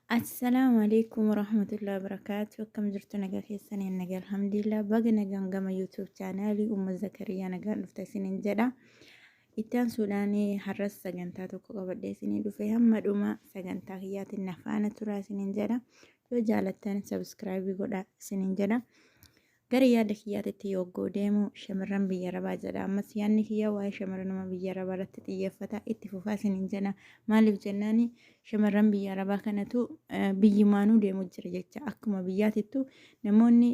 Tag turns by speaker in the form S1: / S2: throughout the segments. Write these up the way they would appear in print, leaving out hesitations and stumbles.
S1: Assalaamu alaikum warahmatullahi wabarakatuh. Akkam jirtu nagaa keessanii? Nagaa alhamdulillah. Baga nagaan gama YouTube chaanaalii Umma Zakariyaa nagaan dhufta isiniin jedha. Itti aansuudhaan har'as sagantaa tokko qabadhee isinii dhufe hamma dhuma sagantaa kiyyaatiin na faana turaa isiniin jedha. Yoo jaalattan sabiskiraayibii godhaa isiniin jedha. Gara yaada kiyyaatitti yogguu deemu shamarran biyya arabaa jedha. Ammas yaadni kiyya waa'ee shamarranuma biyya arabaa irratti xiyyeeffata. Itti fufaa isiniin jedha. Maaliif jennaani shamarran biyya arabaa kanatu biyyumaanuu deemu jira jecha. Akkuma biyyaatittu namoonni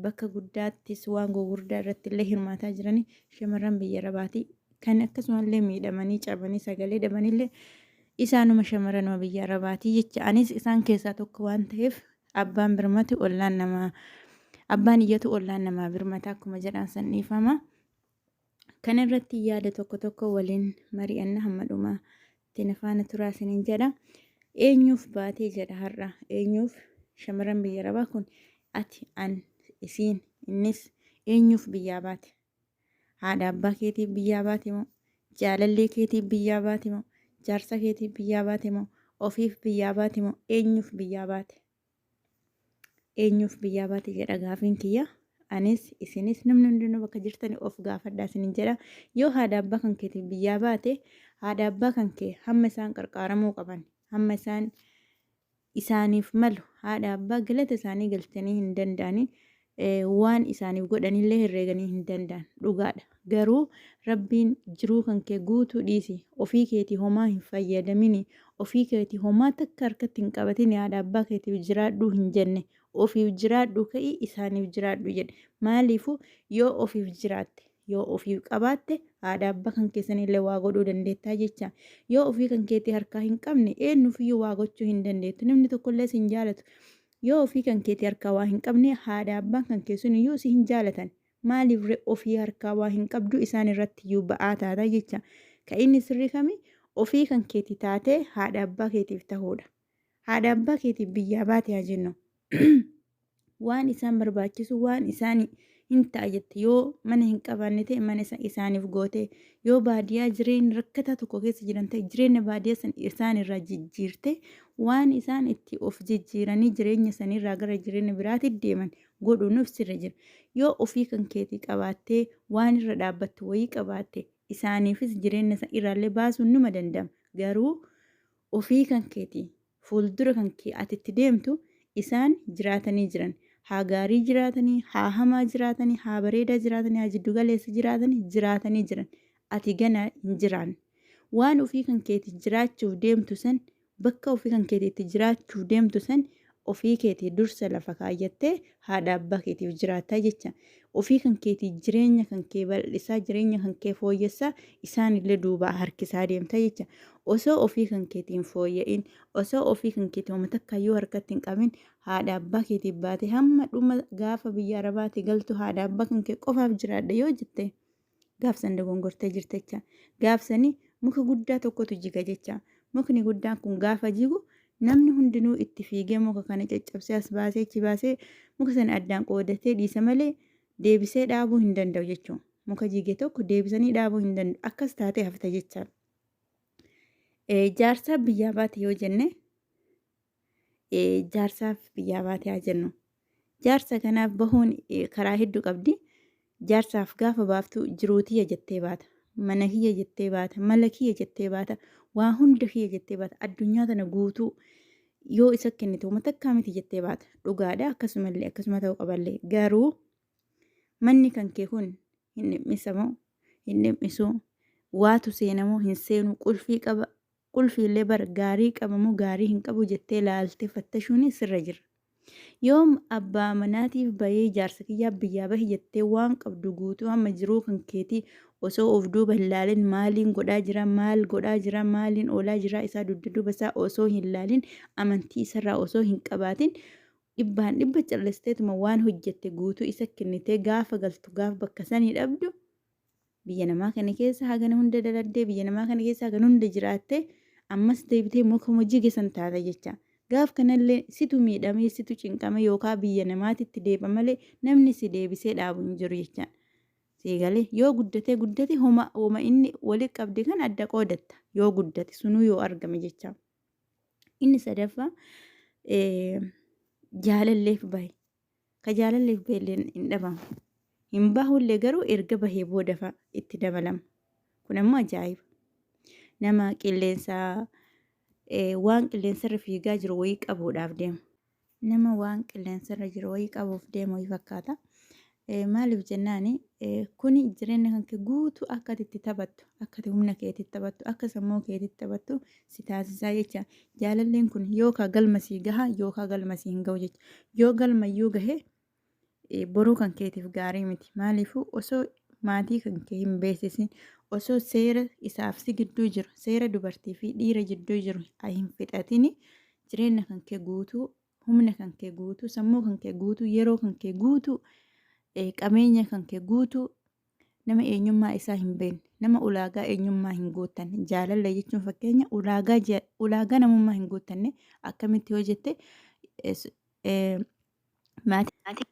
S1: bakka guddaattis waan gugurdaa irratti illee hirmaataa jirani shamarran biyya arabaati. Kan akkasumallee miidhamanii cabanii sagalee dhabanillee isaanuma shamarranuma biyya arabaati jecha. Anis isaan keessaa tokko waan ta'eef abbaan birmatu ollaan namaa abbaan iyyatu ollaan namaa birmata akkuma jedhan san dhiifama. Kana irratti yaada tokko tokko waliin mari'anna hamma dhumaa itti na faana turaa isiniin jedha. Eenyuuf baatee jedha har'a eenyuuf shamarran biyya arabaa kun ati an isiin innis eenyuuf biyyaa baate? Haadha abbaa keetiif biyyaa baate moo? Jaalallee keetiif biyyaa baate moo? Jaarsa keetiif biyyaa baate moo? Ofiif biyyaa baate moo? Eenyuuf biyyaa baate? Eenyuuf biyyaa baate jedha gaafiin kiyya. Anis isinis namni hundinuu bakka jirtani of gaafadhaa isinin jedha. Yoo haadha abbaa kan keetiif biyyaa baate haadha abbaa kan kee hamma isaan qarqaaramuu qaban hamma isaan isaaniif malu haadha abbaa galata isaanii galchanii hin danda'ani waan isaaniif godhanillee herreeganii hin danda'an dhugaadha garuu rabbiin jiruu kan kee guutuu dhiisi ofii keetii homaa hin fayyadamini ofii keetii homaa takka harkatti hin qabatini haadha abbaa keetiif jiraadhuu hin jenne ofiif jiraadhu ka'ii isaaniif jiraadhu jedhe maaliifu yoo ofiif jiraatte Yoo ofiif qabaatte haadha abbaa kan keessanillee waa godhuu dandeettaa jecha. Yoo ofii kan keetii harkaa hin qabne eenyuufiyyuu waa gochuu hin dandeettu. Namni tokkollee si hin jaalatu. Yoo ofii kan keetii harkaa waa hin qabne haadha abbaan kan kee suniyyuu si hin jaalatan. Maaliif ree ofii harkaa waa hin qabdu isaan irrattiyyuu ba'aa taata jecha. Ka inni sirrii kami ofii kan keetii taatee haadha abbaa keetiif tahuudha. Haadha abbaa keetiif biyyaa baate haa jennu. Waan isaan barbaachisu waan isaan hin ta'a jette yoo mana hin qabaanne ta'e mana isaaniif goote yoo baadiyaa jireenya rakkataa tokko keessa jiran ta'e jireenya baadiyaa san isaan irraa jijjiirte waan isaan itti of jijjiiranii jireenya sanirraa gara jireenya biraatti deeman godhuun of sirra jira. Yoo ofii kan keetii qabaattee waan irra dhaabbattu wayii qabaatte isaaniifis jireenya san irraallee baasuun numa danda'ama. Garuu ofii kan keetii fuuldura kan kee ati itti deemtu isaan jiraatanii jiran. Haa gaarii jiraatanii, haa hamaa jiraatanii, haa bareedaa jiraatanii, haa jiddu galeessa jiraatanii, jiraatanii jiran. Ati ganaa hin jiraanne. Waan ofii kan keeti jiraachuuf deemtu san, bakka ofii kan keeti itti jiraachuuf deemtu san ofii keetii dursa lafa kaayyattee haadha abbaa keetiif jiraattaa jecha. Ofii kan keetii jireenya kan kee bal'isaa, jireenya kan kee fooyyessaa, isaanillee duubaa harkisaa deemta jecha. Osoo ofii kan keetii hin fooyya'in, osoo ofii kan keetii homa takkaayyuu harkatti hin qabin, haadha abbaa keetiif baate hamma dhuma gaafa biyya arabaati galtu haadha abbaa kan kee qofaaf jiraadha yoo jette gaafsan dogongortee jirta jecha. Gaafsani muka guddaa tokkotu jiga jecha. Mukni guddaan kun gaafa jigu namni hundinuu itti fiigee muka kana caccabsee as baasee achi baasee muka sana addaan qoodatee dhiisa malee deebisee dhaabuu hin danda'u jechuudha. Muka jige tokko deebisanii dhaabuu hin danda'u. Akkas taatee hafta jecha. Jaarsaaf biyyaa baate yoo jenne jaarsaaf biyyaa baate haa jennu. Jaarsa kanaaf bahuun karaa hedduu qabdi. Jaarsaaf gaafa baaftu jiruu tiyya jettee baata. Mana kiyya jettee baata. Mala kiyya jettee baata. Waa hunda kiyya jettee baata. Addunyaa tana guutuu yoo isa kennite uma takkaa miti jettee baata. Dhugaadha akkasumallee akkasuma ta'uu qaballee. Garuu manni kan kee kun hin dhimmisamoo hin dhimmisuu waatu seenamoo hin seenu qulfii qaba qulfiillee bar gaarii qaba moo gaarii hin qabu jettee laaltee fattashuun sirra jira. Yoom abbaa manaatiif bahee jaarsa kiyyaa biyyaa bahe jettee waan qabdu guutuu hamma jiruu kan keetii osoo of duuba hin laalin maaliin godhaa jira maal godhaa jira maaliin oolaa jira isaa dugda duuba isaa osoo hin laalin amantii isarraa osoo hin qabaatin dhibbaan dhibba callisteetuma waan hojjette guutuu isa kennitee gaafa galtu gaafa bakka sanii dhabdu biyya namaa kana keessa hagana hunda daladdee biyya namaa kana keessa hagana hunda jiraattee ammas deebitee mukuma jige san taata jecha. Gaaf kanallee situ miidhamee situ cinqame yookaa biyya namaatitti deeba malee namni si deebisee dhaabu hin jiru jecha. Sii galee yoo guddatee guddate homa homa inni wali qabde kan adda qoodatta yoo guddate sunuu yoo argame jecha. Inni sadaffaa Jaalalleef bahe. Ka jaalalleef bahe illee hin dhabamu. Hin bahullee garuu erga bahee booda fa'a itti dabalama. Kun ammoo ajaa'iba. Nama qilleensa waan qilleensarra fiigaa jiru wayii qabuudhaaf deema. Nama waan qilleensarra jiru wayii qabuuf deemu wayii fakkaata. Maaliif jennaani kuni jireenya kan kee guutuu akka ati itti taphattu, akka ati humna keetitti taphattu, akka sammuu keetitti taphattu si taasisaa jecha. Jaalalleen kun yookaan galma sii gaha yookaan galma sii hin gahu jecha. Yoo galma iyyuu gahe boruu kan keetiif gaarii miti. Maaliifuu osoo maatii kan kee hin beeksisin, osoo seera isaaf si gidduu jiru, seera dubartii fi dhiira jidduu jiru hin fixatini jireenya kan kee guutuu, humna kan kee guutuu, sammuu kan kee guutuu, yeroo kan kee guutuu, qabeenya kan kee guutuu nama eenyummaa isaa hin beekne, nama ulaagaa eenyummaa hin guuttanne. Jaalala jechuun fakkeenya ulaagaa namummaa hin guuttanne akkamitti yoo jette, maatii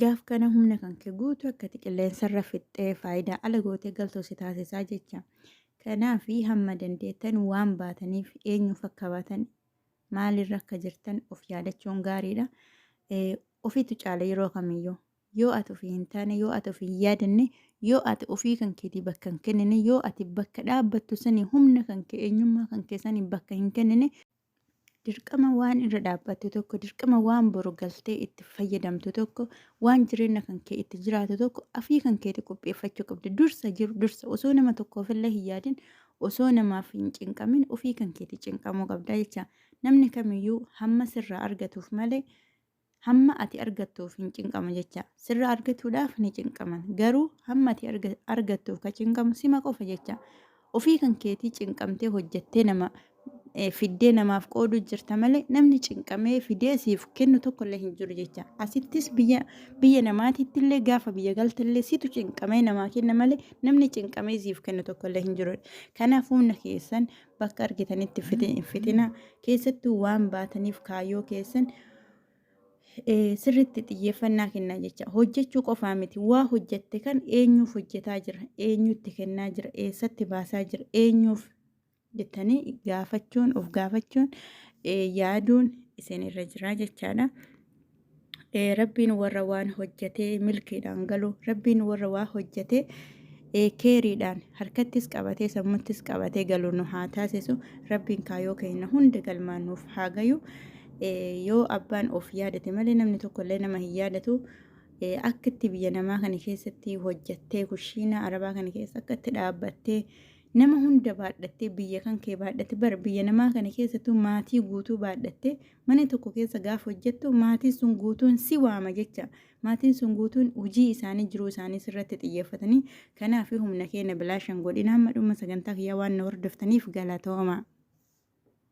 S1: gaaf kana humna kan kee guutuu akka ati qilleensarra fixxee faayidaa ala gootee galtoo si taasisaa jecha. Kanaaf hamma dandeettan waan baataniif, eenyuuf akka baatan, maalirra akka jirtan of yaadachuun gaariidha. Ofiitu caala yeroo kamiyyuu. Yoo ati ofii hin taane, yoo ati ofii hin yaadanne, yoo ati ofii kan keetii bakka hin kennine, yoo ati bakka dhaabbattu sanii humna kan kee, eenyummaa kan kee sanii bakka hin kennine, dirqama waan irra dhaabbattu tokko, dirqama waan boru galtee itti fayyadamtu tokko, waan jireenya kan kee itti jiraatu tokko ofii kan keetii qopheeffachuu qabdi. Dursa jiru dursa osoo nama tokkoofillee hin yaadin, osoo namaaf hin cinqamin ofii kan keetii cinqamuu qabda jecha. Namni kamiyyuu hamma sirraa argatuuf malee hamma ati argattuuf hin cinqamu jecha. Sirraa argatuudhaaf ni cinqaman. Garuu hamma ati argattuuf ka cinqamu sima qofa jecha. Ofii kan keetii cinqamtee hojjettee nama fiddee namaaf qooduu jirta malee namni cinqamee fidee siif kennu tokkollee hin jiru jecha. Asittis biyya namaatitti illee gaafa biyya galtellee situ cinqamee namaa kenna malee namni cinqamee siif kennu tokkollee hin jiru. Kanaaf humna keessan bakka argitanitti hin fixinaa. Keessattuu waan baataniif kaayyoo keessan sirriitti xiyyeeffannaa kennaa jecha. Hojjechuu qofaa miti, waa hojjette kan eenyuuf hojjetaa jira, eenyutti kennaa jira, eessatti baasaa jira, eenyuuf jettanii gaafachuun, of gaafachuun, yaaduun isin irra jira jechaadha. Rabbiin warra waan hojjetee milkiidhaan galu, Rabbiin warra waa hojjetee keeriidhaan harkattis qabatee sammuttis qabatee galu nu haa taasisu. Rabbiin kaayoo keenya hunda galmaan nuuf haa gayu. Yoo abbaan of yaadate malee namni tokkollee nama hin yaadatu. Akka itti biyya namaa kana keessatti hojjattee, kushiinaa arabaa kana keessa akka itti dhaabbattee nama hunda baadhattee, biyya kan kee baadhatte, bara biyya namaa kana keessattuu maatii guutuu baadhattee mana tokko keessa gaafa hojjettu maatiin sun guutuun si waama jecha. Maatiin sun guutuun hojii isaanii, jiruu isaanii sirratti xiyyeeffatanii. Kanaaf humna keenya bilaashan godhina. Hamma dhuma sagantaa kiyyaa waan na hordoftaniif galatooma.